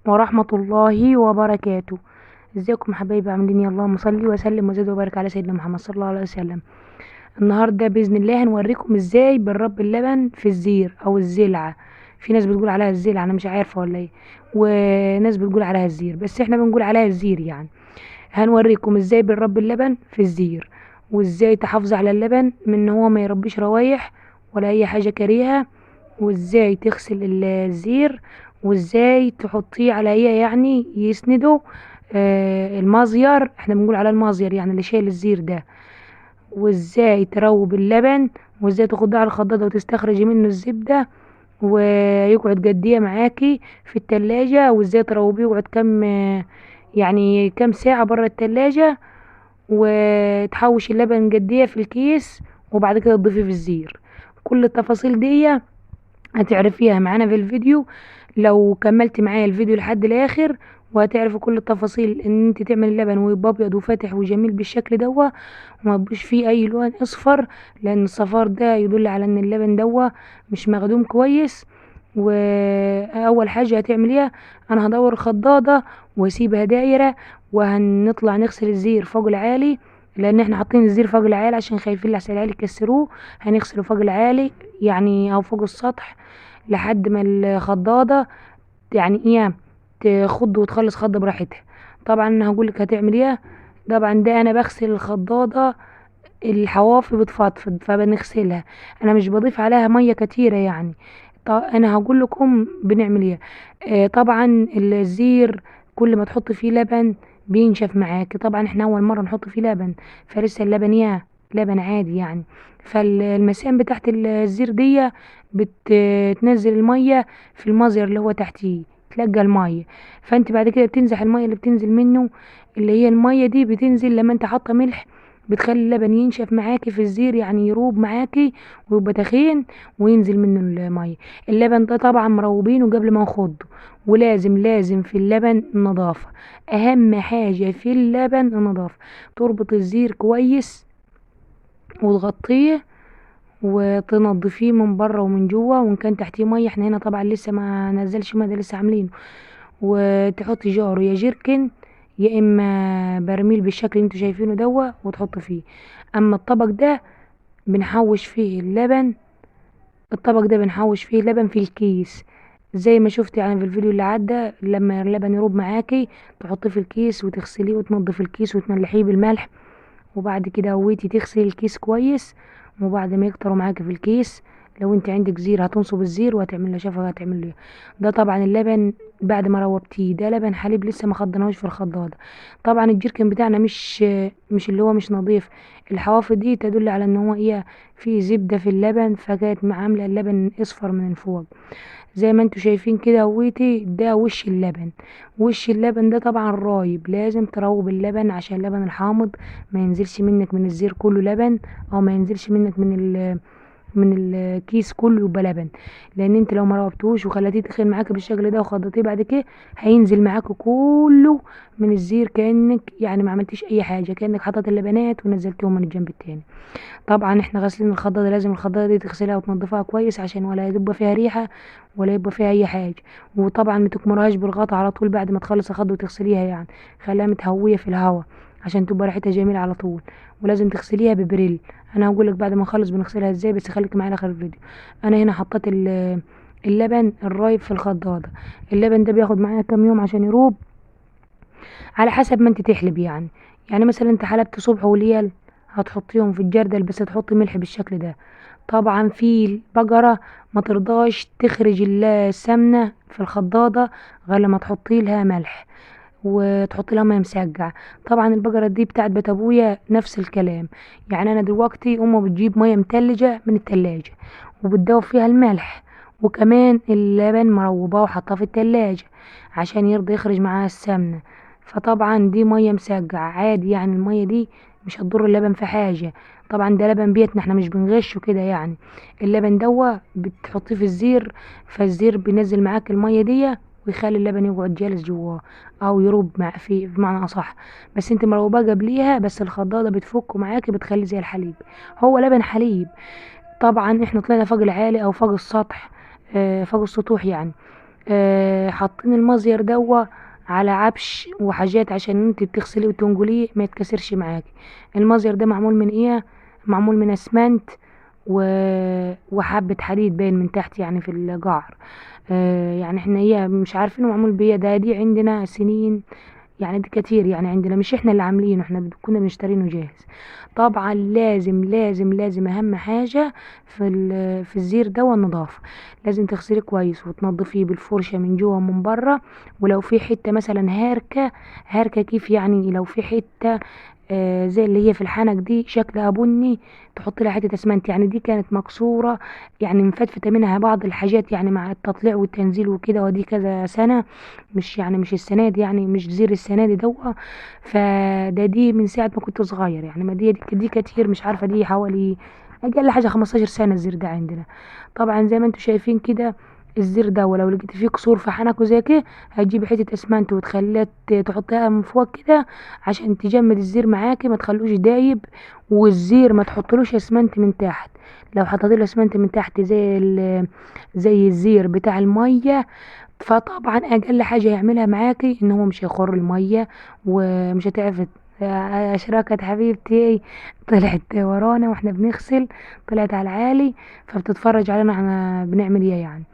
ورحمة الله وبركاته. ازيكم حبايبي، عاملين ايه؟ اللهم صل وسلم وزد وبارك على سيدنا محمد صلى الله عليه وسلم. النهارده باذن الله هنوريكم ازاي بنربي اللبن في الزير او الزلعه. في ناس بتقول عليها الزلعه، انا مش عارفه ولا ايه، وناس بتقول عليها الزير، بس احنا بنقول عليها الزير. يعني هنوريكم ازاي بنربي اللبن في الزير، وازاي تحافظي على اللبن من ان هو ما يربيش روايح ولا اي حاجة كريهة، وازاي تغسل الزير، وازاي تحطيه على ايه يعني يسنده المازير، احنا بنقول على المازير يعني اللي شايل الزير ده، وازاي تروب اللبن، وازاي تاخديه على الخضاضه وتستخرجي منه الزبدة ويقعد قديه معاكي في التلاجة، وازاي تروبيه يقعد كم يعني كم ساعة بره التلاجة، وتحوش اللبن قديه في الكيس، وبعد كده تضيفيه في الزير. كل التفاصيل دي هتعرفيها معانا في الفيديو لو كملتي معايا الفيديو لحد الاخر، وهتعرفي كل التفاصيل ان انت تعملي اللبن ويبقى ابيض وفاتح وجميل بالشكل دوا، وما يبقاش فيه اي لون اصفر، لان الصفار ده يدل على ان اللبن دوا مش مخدوم كويس. واول حاجة هتعمليها، انا هدور الخضاضه واسيبها دايرة، وهنطلع نغسل الزير فوق العالي، لان احنا حاطين الزير فوق العالي عشان خايفين لحسن العيال يكسروه. هنغسله فوق العالي يعني او فوق السطح لحد ما الخضاضه يعني ايه تخض وتخلص خض براحتها. طبعا انا هقولك هتعمل ايه. طبعا ده انا بغسل الخضاضه، الحوافي بتفضفض فبنغسلها، انا مش بضيف عليها مية كتيرة يعني. انا هقول لكم بنعمل ايه. طبعا الزير كل ما تحط فيه لبن بينشف معاكي. طبعا احنا اول مرة نحط فيه لبن، فلسه اللبن ايه لبن عادي يعني، فالمسام بتاعت الزير دي بتنزل المية في المزر اللي هو تحتيه، تلقى المية، فانت بعد كده بتنزح المية اللي بتنزل منه، اللي هي المية دي بتنزل لما انت حاطه ملح، بتخلي اللبن ينشف معاكي في الزير، يعني يروب معاكي ويبقى تخين وينزل منه المية. اللبن ده طبعا مروبينه قبل ما نخضه، ولازم لازم في اللبن النظافة، اهم حاجة في اللبن النظافة. تربط الزير كويس وتغطيه وتنضفيه من بره ومن جوه، وان كان تحتيه مية، احنا هنا طبعا لسه ما نزلش مية، ده لسه عاملينه. وتحطي جار يا جيركن يا اما برميل بالشكل اللي انتوا شايفينه دوا وتحط فيه. اما الطبق ده بنحوش فيه اللبن، الطبق ده بنحوش فيه اللبن في الكيس زي ما شفت يعني في الفيديو اللي عدى. لما اللبن يروب معاكي تحطيه في الكيس وتغسليه وتنضفي الكيس وتملحيه بالملح، وبعد كده ويتي تغسلي الكيس كويس. وبعد ما يكتروا معاكي في الكيس، لو انت عندك زير هتنصب الزير وهتعمل له شفا وهتعمل له ده. طبعا اللبن بعد ما روبتيه ده لبن حليب لسه ما خضناهوش في الخضاضه. طبعا الجيركن بتاعنا مش اللي هو مش نظيف، الحوافظ دي تدل على ان هو ايه في زبدة في اللبن، فكانت عامله اللبن اصفر من فوق زي ما انتوا شايفين كده. ويتي ده وش اللبن، وش اللبن ده طبعا رايب، لازم تروب اللبن عشان اللبن الحامض ما ينزلش منك من الزير كله لبن، او ما ينزلش منك من الكيس كله يبقى لبن، لان انت لو ما روبتوش وخليتيه تخن معاك بالشكل ده وخضتيه بعد كده هينزل معاك كله من الزير، كانك يعني ما عملتيش اي حاجة، كانك حطيت اللبنات ونزلتيهم من الجنب التاني. طبعا احنا غاسلين الخضاضه، لازم الخضاضه دي تغسلها وتنضفها كويس عشان ولا يبقى فيها ريحه ولا يبقى فيها اي حاجة. وطبعا ما تكمرهاش بالغطا على طول بعد ما تخلص الخض وتغسليها، يعني خليها متهويه في الهواء عشان تبقى ريحتها جميلة على طول. ولازم تغسليها ببريل، انا هقول لك بعد ما نخلص بنغسلها ازاي، بس خليك معايا لاخر الفيديو. انا هنا حطيت اللبن الرايب في الخضاضه. اللبن ده بياخد معايا كام يوم عشان يروب، على حسب ما انت تحلب يعني. يعني مثلا انت حلبت صبح وليل هتحطيهم في الجردل، بس تحطي ملح بالشكل ده. طبعا في البقرة ما ترضاش تخرج السمنة في الخضاضه غير لما تحطي لها ملح وتحط لها مية مسقعه. طبعا البقرة دي بتاعت بيت ابويا نفس الكلام، يعني انا دلوقتي امه بتجيب مية متلجه من التلاجة وبتدوب فيها الملح، وكمان اللبن مروباه وحطاه في التلاجة عشان يرضى يخرج معاها السمنة. فطبعا دي مية مسقعه عادي، يعني المية دي مش هتضر اللبن في حاجة. طبعا ده لبن بيتنا، احنا مش بنغشه كده يعني. اللبن دوا بتحطيه في الزير، فالزير بينزل معاك المية دي ويخلي اللبن يقعد جالس جواه او يروب مع في بمعنى اصح. بس انت مروباه قبليها، بس الخضاضه بتفكه معاكي بتخليه زي الحليب، هو لبن حليب. طبعا احنا طلعنا فوق العالي او فوق السطح، فوق السطوح يعني. حاطين المزير دوا على عفش وحاجات عشان انت بتغسليه وتنقليه ما يتكسرش معاكي. المزير ده معمول من ايه؟ معمول من اسمنت وحبة حديد باين من تحت يعني في القعر. يعني احنا هي مش عارفين معمول بيه ده، دي عندنا سنين يعني، دي كتير يعني عندنا، مش احنا اللي عاملينه، احنا كنا بنشترينه جاهز. طبعا لازم لازم لازم اهم حاجة في الزير ده النظافة، لازم تغسليه كويس وتنظفيه بالفرشة من جوه ومن بره. ولو في حتة مثلا هاركة، هاركة كيف يعني؟ لو في حتة زي اللي هي في الحنك دي شكلها بني، تحط لها حتة اسمنت. يعني دي كانت مكسورة يعني مفتفته منها بعض الحاجات يعني مع التطليع والتنزيل وكده، ودي كذا سنة، مش يعني مش السنة دي يعني، مش زير السنة دي دوا، فده دي من ساعة ما كنت صغير يعني، ما دي كتير، مش عارفه دي حوالي اقل حاجة 15 سنة الزير ده عندنا. طبعا زي ما انتم شايفين كده الزير ده، ولو لقيت فيه كسور في حنكه زي كده، هتجيبي حتة اسمنت وتخليها تحطيها من فوق كده عشان تجمد الزير معاكي، ما تخلوش دايب. والزير ما تحطلوش اسمنت من تحت، لو حطيت له اسمنت من تحت زي الزير بتاع المية، فطبعا اقل حاجة يعملها معاكي ان هو مش هيخر المية ومش هتعرف. اشراكت حبيبتي طلعت ورانا واحنا بنغسل، طلعت على العالي فبتتفرج علينا احنا بنعمل ايه يعني.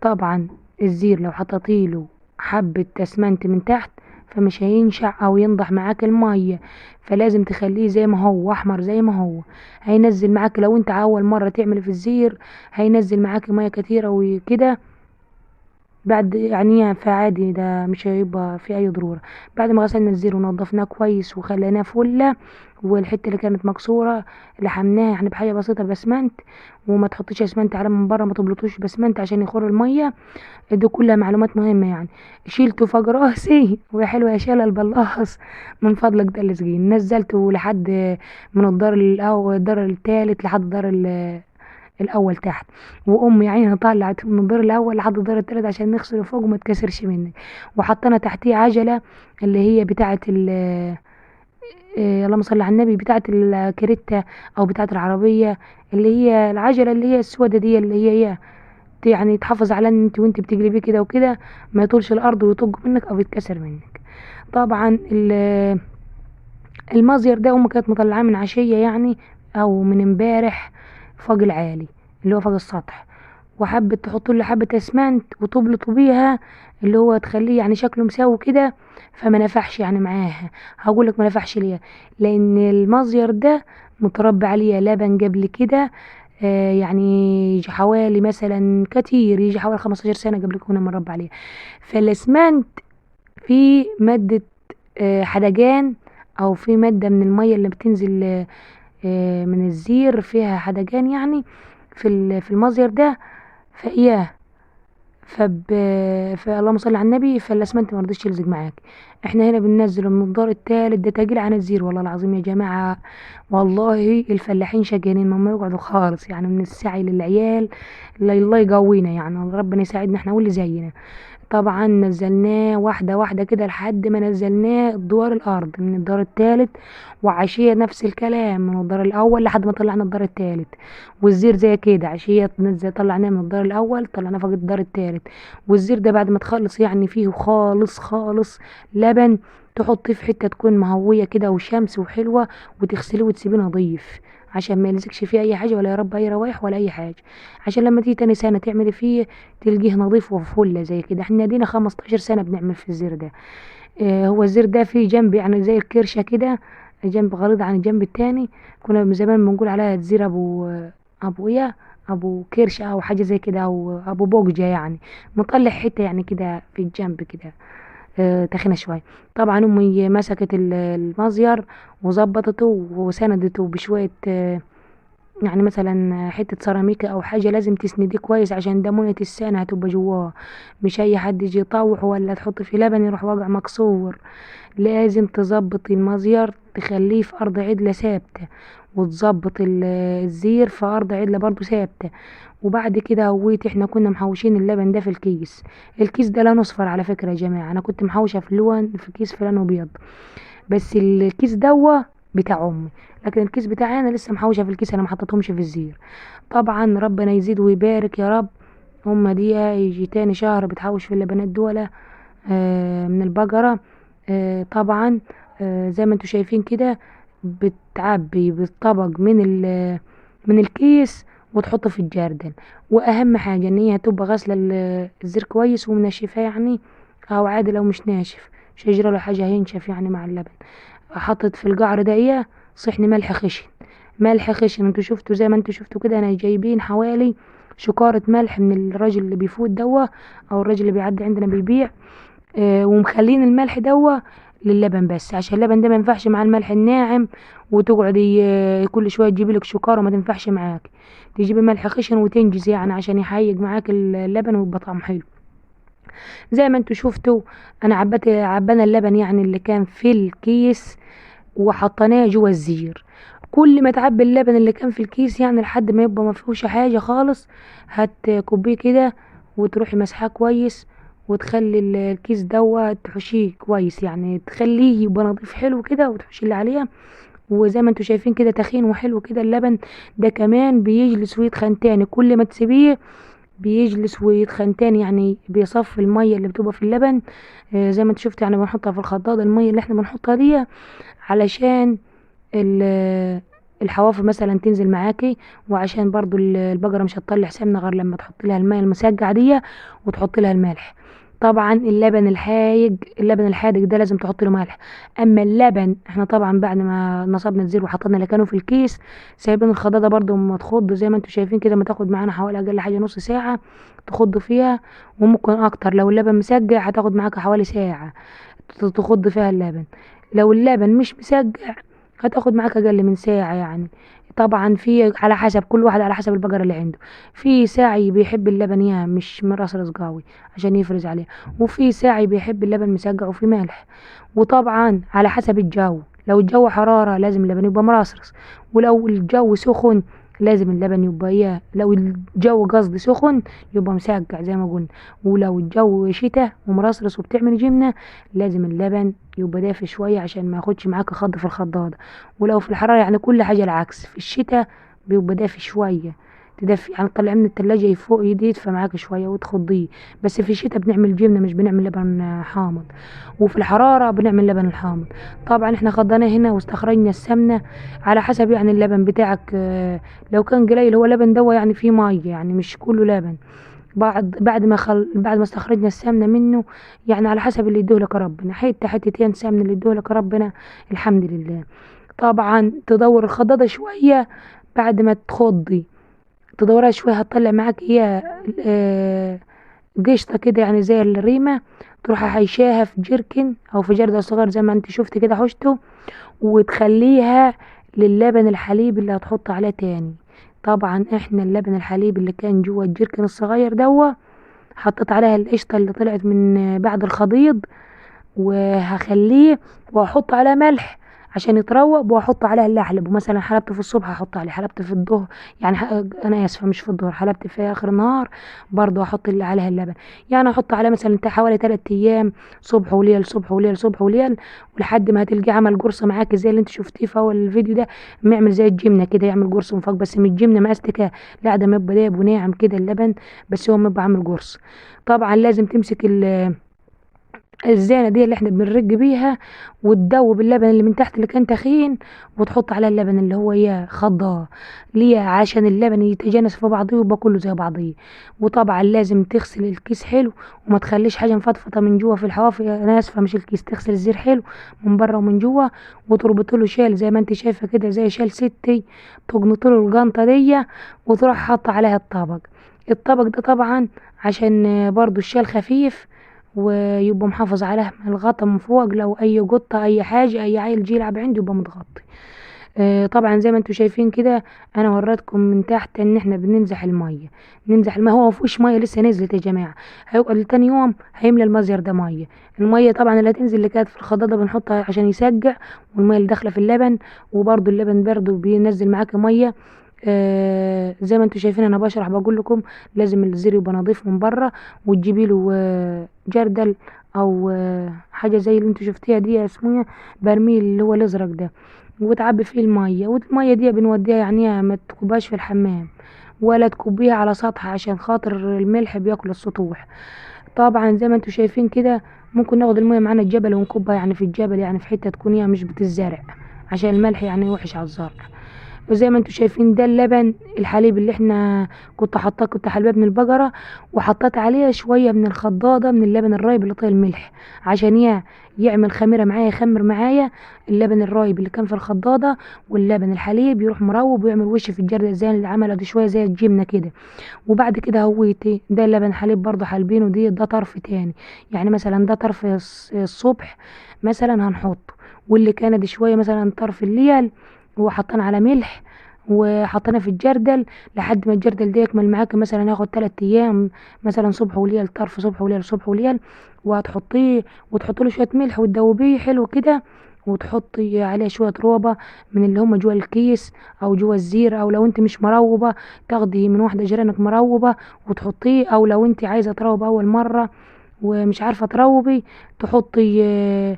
طبعا الزير لو حطيتيله حبة اسمنت من تحت فمش هينشع او ينضح معاك المية، فلازم تخليه زي ما هو احمر زي ما هو. هينزل معاك لو انت اول مرة تعمل في الزير، هينزل معاك مية كتيرة وكده بعد يعني، فعادي ده مش هيبقى في اي ضرورة. بعد ما غسلنا الزير ونضفناه كويس وخليناه فله، والحتة اللي كانت مكسورة لحمناها يعني بحاجة بسيطة باسمنت، وما تحطيش اسمنت على من بره، ما تبلطوش باسمنت عشان يخر المية. دي كلها معلومات مهمة يعني. شيلته فوق راسي ويا حلوة يا شاله البلاص من فضلك ده اللي سجين. نزلته لحد من الدار الاول، الدار الثالث، لحد الدار الاول تحت، وامي عينها طلعت من الدور الاول لحد الدور الثالث عشان نغسله فوق وما تكسرش منك. وحطينا تحتيه عجله اللي هي بتاعه اللهم صل على النبي، بتاعه الكريته او بتاعه العربية، اللي هي العجلة اللي هي السودة دي، اللي هي يعني تحافظ على ان انت وانت بتجري كده وكده ما يطولش الارض ويطق منك او يتكسر منك. طبعا المازير ده امي كانت مطلعاه من عشية يعني او من امبارح فوق العالي اللي هو فوق السطح، وحبت تحط له حبه اسمنت وتبلطه بيها اللي هو تخليه يعني شكله مساوي كده، فما نفعش يعني معاها. هقول لك ما نفعش ليه؟ لان المازير ده متربي عليه لبن قبل كده، يعني يجي حوالي مثلا كتير، يجي حوالي 15 سنة قبل كنا بنربي عليه. فالاسمنت في مادة حدجان، او في مادة من المية اللي بتنزل من الزير فيها حدجان يعني في المازير ده، فايه فاللهم صل على النبي، فالاسمنت ما رضيش يلزق معاك. احنا هنا بننزله من الدار الثالث، ده تقيل عن الزير والله العظيم يا جماعة. والله الفلاحين شجانين ما يقعدوا خالص يعني، من السعي للعيال الله يقوينا يعني، ربنا يساعدنا احنا واللي زينا. طبعا نزلناه واحدة واحدة كده لحد ما نزلناه دوار الارض من الدار الثالث، وعشية نفس الكلام من الدار الاول لحد ما طلعنا الدار الثالث. والزير زي كده عشية نزل طلعناه من الدار الاول طلعناه فوق الدار الثالث. والزير ده بعد ما تخلص يعني فيه خالص خالص لبن، تحطيه في حتة تكون مهويه كده وشمس وحلوه، وتغسليه وتسيبيه نظيف عشان ما يلزقش فيه اي حاجة ولا يربى اي روايح ولا اي حاجة، عشان لما تيجي تاني سنة تعملي فيه تلقيه نظيف وفله زي كده. احنا دينا 15 سنة بنعمل في الزير ده. هو الزير ده فيه جنب يعني زي الكرشه كده، جنب غليظ عن الجنب التاني، كنا من زمان بنقول عليها زير ابو ايه، ابو كرشه او حاجة زي كده، او ابو بوجه يعني، مطلع حتة يعني كده في الجنب كده، تخينة شوية. طبعا امي مسكت المزير وظبطته وسندته بشوية، يعني مثلا حتة سيراميكا او حاجة، لازم تسنديه كويس عشان ده مونه السنة هتبقى جواه، مش اي حد يجي يطوح ولا تحط فيه لبن يروح واقع مكسور. لازم تظبط المزير تخليه في ارض عدله ثابتة، وتظبط الزير في ارض عدله برضو ثابتة. وبعد كده هويت احنا كنا محوشين اللبن ده في الكيس، الكيس ده لونه اصفر على فكرة يا جماعة، انا كنت محوشه في لون في كيس في لونه ابيض، بس الكيس دوا بتاع امي، لكن الكيس بتاعي انا لسه محوشه في الكيس، انا ما حطيتهمش في الزير. طبعا ربنا يزيد ويبارك يا رب. هما دي يجي تاني شهر بتحوش في اللبنات دول من البقرة. طبعا زي ما انتوا شايفين كده بتعبي بالطبق من الكيس وتحطه في الجردل. واهم حاجة ان هي تبقى غاسلة الزير كويس ومنشفاه يعني، او عادي لو مش ناشف مش هيجرى له حاجة، هينشف يعني مع اللبن. حطت في القعر ده ايه صحن ملح خشن، ملح خشن انتوا شفتوا زي ما انتوا شفتوا كده، انا جايبين حوالي شكارة ملح من الراجل اللي بيفوت دوا او الراجل اللي بيعدي عندنا بيبيع، ومخلين الملح دوا للبن بس، عشان اللبن ده ما ينفعش مع الملح الناعم وتقعدي كل شوية تجيبي لك شكاره، ما تنفعش معاك. تجيبي ملح خشن وتنجز يعني عشان يحيج معاك اللبن ويبقى طعمه حلو. زي ما انتوا شفتوا انا عبينا اللبن يعني اللي كان في الكيس وحطيناه جوه الزير. كل ما تعبي اللبن اللي كان في الكيس يعني لحد ما يبقى ما فيهوش حاجة خالص، هتكبيه كده وتروحي مسحاه كويس، وتخلي الكيس دوا تحشيه كويس يعني تخليه يبقى نظيف حلو كده وتحشي اللي عليه. وزي ما انتوا شايفين كده تخين وحلو كده اللبن ده، كمان بيجلس ويتخن تاني، كل ما تسيبيه بيجلس ويتخن تاني يعني بيصفي المية اللي بتبقى في اللبن. زي ما انت شفت يعني بنحطها في الخضاض المية اللي احنا بنحطها دي علشان الحوافر مثلا تنزل معاكي، وعشان برضو البقرة مش هتطلع سمنة غير لما تحط لها المية المسقعة دي وتحط لها الملح. طبعا اللبن الحايج، اللبن الحادق ده لازم تحط له ملح. اما اللبن احنا طبعا بعد ما نصبنا الزير وحطينا اللي كانوا في الكيس سايبين الخضاضه برضو ما تخض زي ما انتم شايفين كده، ما تاخد معانا حوالي اقل حاجة نص ساعة تخض فيها، وممكن اكتر لو اللبن مسقع هتاخد معاك حوالي ساعة تخض فيها اللبن. لو اللبن مش مسقع هتاخد معاك اقل من ساعة يعني. طبعا في على حسب كل واحد على حسب البقرة اللي عنده، في ساعي بيحب اللبن يا مش مرصرص قوي عشان يفرز عليه، وفي ساعي بيحب اللبن مسقع وفي مالح. وطبعا على حسب الجو، لو الجو حرارة لازم اللبن يبقى مرصرص، ولو الجو سخن لازم اللبن يبقى ايه، لو الجو قصدي سخن يبقى مسقع زي ما قلنا، ولو الجو شتاء ومرصرص وبتعمل جبنة لازم اللبن يبقى دافي شوية عشان ما ياخدش معاك خض في الخضاضة. ولو في الحرارة يعني كل حاجة العكس، في الشتاء بيبقى دافي شوية تدفي يعني تطلعيه من التلاجة يفوق يدفى معاك شوية وتخضيه، بس في الشتاء بنعمل جبنة مش بنعمل لبن حامض، وفي الحرارة بنعمل لبن الحامض. طبعا احنا خضناه هنا واستخرجنا السمنة على حسب يعني اللبن بتاعك، لو كان قليل هو لبن دوا يعني فيه مية يعني مش كله لبن. بعد ما استخرجنا السمنة منه يعني على حسب اللي يديه لك ربنا، حتة حتتين سمنه اللي يديه لك ربنا الحمد لله. طبعا تدور الخضاضه شوية بعد ما تخضي، تدورها شوية هتطلع معاك هي قشطه كده يعني زي الريمه، تروح حيشاها في جركن او في جردل صغير زي ما انت شفت كده حشته، وتخليها للبن الحليب اللي هتحط عليه تاني. طبعا احنا اللبن الحليب اللي كان جوه الجركن الصغير دوا حطيت عليها القشطه اللي طلعت من بعد الخضيض، وهخليه واحط عليه ملح عشان يتروب، واحط عليها اللحلب. ومثلا حلبت في الصبح هحط عليه، حلبت في الظهر يعني انا اسفه مش في الظهر، حلبت في اخر النهار برضو احط اللي عليها اللبن، يعني احط عليه مثلا حوالي 3 ايام صبح وليل صبح وليل صبح وليل، ولحد ما هتلقيه عمل قرص معاك زي اللي انت شفتيه في اول الفيديو ده، بيعمل زي الجبنة كده، يعمل قرص من فوق بس مش جبنه مأستكه، لا ده بيبقى دايب وناعم كده اللبن، بس هو بيبقى عامل قرص. طبعا لازم تمسك الزانه دي اللي احنا بنرج بيها وتدوب اللبن اللي من تحت اللي كان تخين، وتحط على اللبن اللي هو يا خضاه ليه عشان اللبن يتجانس في بعضيه ويبقى كله زي بعضيه. وطبعا لازم تغسل الكيس حلو وما تخليش حاجة مفطفطه من جوه في الحواف، انا اسفه مش الكيس، تغسل الزير حلو من بره ومن جوه، وتربط له شال زي ما انت شايفه كده زي شال ستي، تجنط له الجنطه دي وتروح حاطه عليها الطبق. الطبق ده طبعا عشان برضو الشال خفيف ويبقى محافظ عليه من الغطا من فوق، لو اي قطة اي حاجة اي عيل جه يلعب عنده يبقى متغطي. طبعا زي ما انتم شايفين كده انا وريتكم من تحت ان احنا بننزح المية، ننزح المية، هو ما فيهوش مية لسه نزلت يا جماعة، هيقعد لتاني يوم هيملى المزير ده مية. المية طبعا اللي هتنزل اللي كانت في الخضاضه بنحطها عشان يسقع، والمية اللي داخله في اللبن، وبرده اللبن برده بينزل معاك مية. زي ما انتم شايفين انا بشرح بقول لكم لازم الزير يبقى نظيف من بره، وتجيبي له جردل او حاجة زي اللي انتم شفتيها دي اسمها برميل اللي هو الازرق ده، وتعبي فيه المية، والمية دي بنوديها يعني ما تكبهاش في الحمام، ولا تكبيها على سطح عشان خاطر الملح بياكل السطوح. طبعا زي ما انتوا شايفين كده ممكن ناخد المية معانا الجبل ونكبها يعني في الجبل، يعني في حتة تكون هي مش بتزرع عشان الملح يعني وحش على الزرع. وزي ما انتوا شايفين ده اللبن الحليب اللي احنا كنت حاطاه، كنت حلباه من البقرة وحطيت عليه شوية من الخضاضه من اللبن الرايب اللي طايل الملح عشان يعمل خميره معايا، يخمر معايا اللبن الرايب اللي كان في الخضاضه، واللبن الحليب يروح مروب ويعمل وش في الجردل زي اللي عمله دي شوية زي الجبنة كده. وبعد كده هويتي ده اللبن حليب برضه حالبينه، دي ده طرف تاني، يعني مثلا ده طرف الصبح مثلا هنحطه، واللي كان دي شوية مثلا طرف الليل وحطينا على ملح وحطينا في الجردل لحد ما الجردل ده يكمل معاك، مثلا ياخد 3 ايام مثلا صبح وليل، طرف صبح وليل صبح وليل، وهتحطيه وتحطي له شوية ملح وتدوبيه حلو كده، وتحطي عليه شوية روبه من اللي هم جوا الكيس او جوا الزير، او لو انت مش مروبه تاخدي من واحدة جيرانك مروبه وتحطيه، او لو انت عايزه تروب اول مرة ومش عارفه تروبي تحطي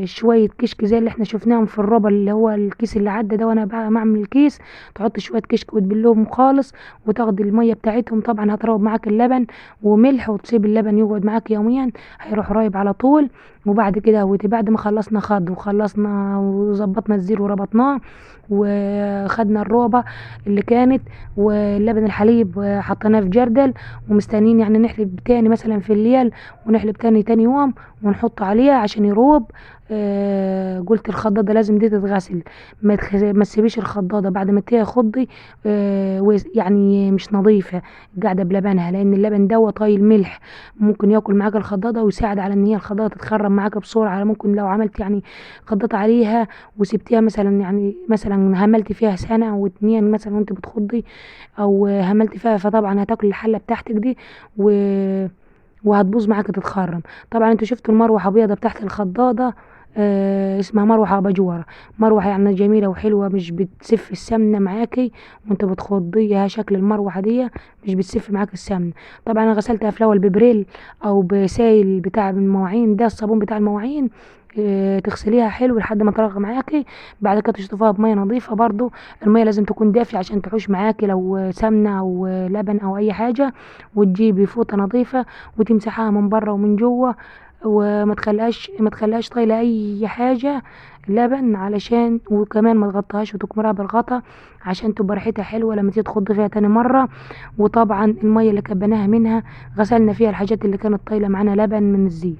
شوية كشك زي اللي احنا شفناهم في الربا اللي هو الكيس اللي عدى ده وانا بعمل الكيس، تحط شوية كشك وتبلهم خالص وتاخدي المية بتاعتهم. طبعا هتروب معاك اللبن وملح، وتسيب اللبن يقعد معاك يوميا هيروح رايب على طول. وبعد كده بعد ما خلصنا خض وخلصنا وظبطنا الزير وربطناه وخدنا الروبه اللي كانت واللبن الحليب حطيناه في جردل، ومستنيين يعني نحلب تاني مثلا في الليل ونحلب تاني يوم ونحط عليها عشان يروب. قلت الخضاضه لازم دي تتغسل، ما تسيبيش الخضاضه بعد ما تخضي يعني مش نظيفة قاعدة بلبنها، لان اللبن ده طايل ملح ممكن ياكل معاك الخضاضه ويساعد على ان هي الخضاضه تتخرب معاك بسرعة. ممكن لو عملت يعني خضاضه عليها وسبتيها مثلا، يعني مثلا هملتي فيها سنة او 2 مثلا وانت بتخضي او هملتي فيها، فطبعا هتاكل الحلة بتاعتك دي وهتبوظ معاك تتخرم. طبعا انتوا شفتوا المروحة بيضة بتاعت الخضاضه، اسمها مروحة باجوره، مروحة يعني جميلة وحلوه مش بتسف السمنة معاكي وانت بتخضيها، شكل المروحة دي مش بتسف معاك السمنة. طبعا انا غسلتها في الاول ببريل او بسايل بتاع المواعين ده، الصابون بتاع المواعين، تغسليها حلو لحد ما ترغى معاكي. بعد كده تشطفيها بميه نظيفة، برضو المية لازم تكون دافيه عشان تحوش معاكي لو سمنه او لبن او اي حاجة، وتجيبي فوطه نظيفة وتمسحها من بره ومن جوه، وما تخليهاش طايله اي حاجة لبن، علشان وكمان ما تغطيهاش وتكمرها بالغطا عشان تبقى ريحتها حلوة لما تيجي تخضي فيها تاني مرة. وطبعا المية اللي كبناها منها غسلنا فيها الحاجات اللي كانت طايله معانا لبن من الزيت.